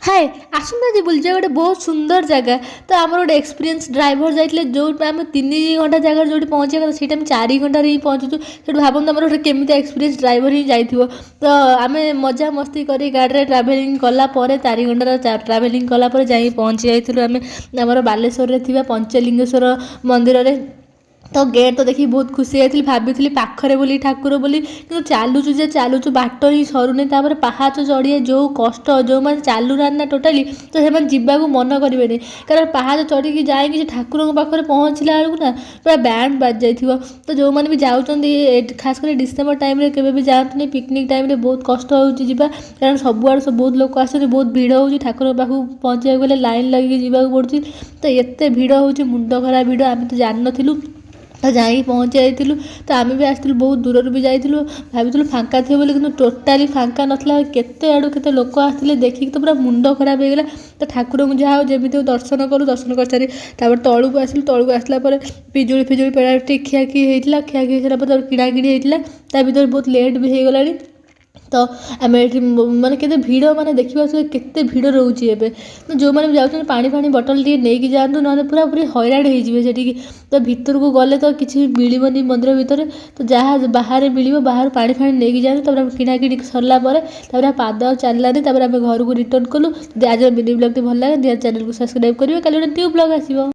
ହାଏ, ଆସନ୍ତୁ ଆଜି ବୁଲିଯିବା ଗୋଟେ ବହୁତ ସୁନ୍ଦର ଜାଗା। ତ ଆମର ଗୋଟେ ଏକ୍ସପିରିଏନ୍ସ ଡ୍ରାଇଭର ଯାଇଥିଲେ। ଯେଉଁଠି ଆମେ 3 ଘଣ୍ଟା ଜାଗାରେ ଯେଉଁଠି ପହଞ୍ଚିବା କଥା, ସେଇଟା ଆମେ 4 ଘଣ୍ଟାରେ ହିଁ ପହଞ୍ଚୁଛୁ। ସେଠୁ ଭାବନ୍ତୁ ଆମର ଗୋଟେ କେମିତି ଏକ୍ସପିରିଏନ୍ସ ଡ୍ରାଇଭର ହିଁ ଯାଇଥିବ। ତ ଆମେ ମଜା ମସ୍ତି କରି ଗାଡ଼ିରେ ଟ୍ରାଭେଲିଂ କଲା ପରେ, 4 ଘଣ୍ଟାର ଟ୍ରାଭେଲିଂ କଲା ପରେ ଯାଇକି ପହଞ୍ଚି ଯାଇଥିଲୁ ଆମେ ଆମର ବାଲେଶ୍ୱରରେ ଥିବା ପଞ୍ଚଲିଙ୍ଗେଶ୍ୱର ମନ୍ଦିରରେ। ତ ଗେଟ୍ ତ ଦେଖିକି ବହୁତ ଖୁସି ହେଇଯାଇଥିଲି। ଭାବିଥିଲି ପାଖରେ ବୋଲି ଠାକୁର ବୋଲି, କିନ୍ତୁ ଚାଲୁଛୁ ଯେ ଚାଲୁଛୁ, ବାଟ ହିଁ ସରୁନି। ତାପରେ ପାହାଚ ଚଢ଼ିବା ଯେଉଁ କଷ୍ଟ, ଯେଉଁମାନେ ଚାଲୁନାହାନ୍ତି ନା ଟୋଟାଲି, ତ ସେମାନେ ଯିବାକୁ ମନ କରିବେନି। କାରଣ ପାହାଚ ଚଢ଼ିକି ଯାଇକି ସେ ଠାକୁରଙ୍କ ପାଖରେ ପହଞ୍ଚିଲା ବେଳକୁ ନା ପୁରା ବ୍ୟାଣ୍ଡ ବାଜିଯାଇଥିବ। ତ ଯେଉଁମାନେ ବି ଯାଉଛନ୍ତି, ଖାସ୍ କରି ଡିସେମ୍ବର ଟାଇମ୍ରେ କେବେ ବି ଯାଆନ୍ତୁନି। ପିକନିକ୍ ଟାଇମ୍ରେ ବହୁତ କଷ୍ଟ ହେଉଛି ଯିବା, କାରଣ ସବୁଆଡ଼ୁ ସବୁ ବହୁତ ଲୋକ ଆସୁଛନ୍ତି, ବହୁତ ଭିଡ଼ ହେଉଛି। ଠାକୁରଙ୍କ ପାଖକୁ ପହଞ୍ଚିବାକୁ ହେଲେ ଲାଇନ୍ ଲାଗିକି ଯିବାକୁ ପଡ଼ୁଛି। ତ ଏତେ ଭିଡ଼ ହେଉଛି, ମୁଣ୍ଡ ଖରାପ ଭିଡ଼। ଆମେ ତ ଜାଣିନଥିଲୁ, ତ ଯାଇକି ପହଞ୍ଚି ଯାଇଥିଲୁ। ତ ଆମେ ବି ଆସିଥିଲୁ, ବହୁତ ଦୂରରୁ ବି ଯାଇଥିଲୁ। ଭାବିଥିଲୁ ଫାଙ୍କା ଥିବ ବୋଲି, କିନ୍ତୁ ଟୋଟାଲି ଫାଙ୍କା ନଥିଲା। କେତେ ଆଡ଼ୁ କେତେ ଲୋକ ଆସିଥିଲେ, ଦେଖିକି ତ ପୁରା ମୁଣ୍ଡ ଖରାପ ହେଇଗଲା। ତ ଠାକୁରଙ୍କୁ ଯାହା ହଉ ଯେମିତି ହଉ ଦର୍ଶନ କଲୁ। ଦର୍ଶନ କରିସାରି ତାପରେ ତଳକୁ ଆସିଲୁ। ତଳକୁ ଆସିଲା ପରେ ପିଜୁଳି ଫିଜୁଳି ପେଡ଼ା ଟିକେ ଖିଆଖିଇ ହେଇଥିଲା। ଖିଆଖିଇ ହେଇସାରିଲା ପରେ ତାପରେ କିଣାକିଣି ହେଇଥିଲା। ତା ଭିତରେ ବହୁତ ଲେଟ୍ ବି ହେଇଗଲାଣି। ତ ଆମେ ଏଠି ମାନେ କେତେ ଭିଡ଼, ମାନେ ଦେଖିବା କେତେ ଭିଡ଼ ରହୁଛି ଏବେ। ତ ଯେଉଁମାନେ ବି ଯାଉଛନ୍ତି, ପାଣି ଫାଣି ବଟଲ୍ ଟିକେ ନେଇକି ଯାଆନ୍ତୁ, ନହେଲେ ପୁରା ପୁରି ହଇରାଣ ହେଇଯିବେ ସେଠିକି। ତ ଭିତରକୁ ଗଲେ ତ କିଛି ମିଳିବନି ମନ୍ଦିର ଭିତରେ, ତ ଯାହା ବାହାରେ ମିଳିବ, ବାହାରୁ ପାଣି ଫାଣି ନେଇକି ଯାଆନ୍ତୁ। ତାପରେ ଆମେ କିଣାକିଣି ସରିଲା ପରେ ତାପରେ ଆଉ ପାଦ ଆଉ ଚାଲିଲାନି। ତାପରେ ଆମେ ଘରକୁ ରିଟର୍ନ କଲୁ। ଯଦି ଆଜିର ମିନି ବ୍ଲଗ୍ଟି ଭଲ ଲାଗେ, ନିହାତି ଚ୍ୟାନେଲକୁ ସବସ୍କ୍ରାଇବ୍ କରିବେ। କାଲି ଗୋଟେ ନ୍ୟୁ ବ୍ଲଗ୍ ଆସିବ।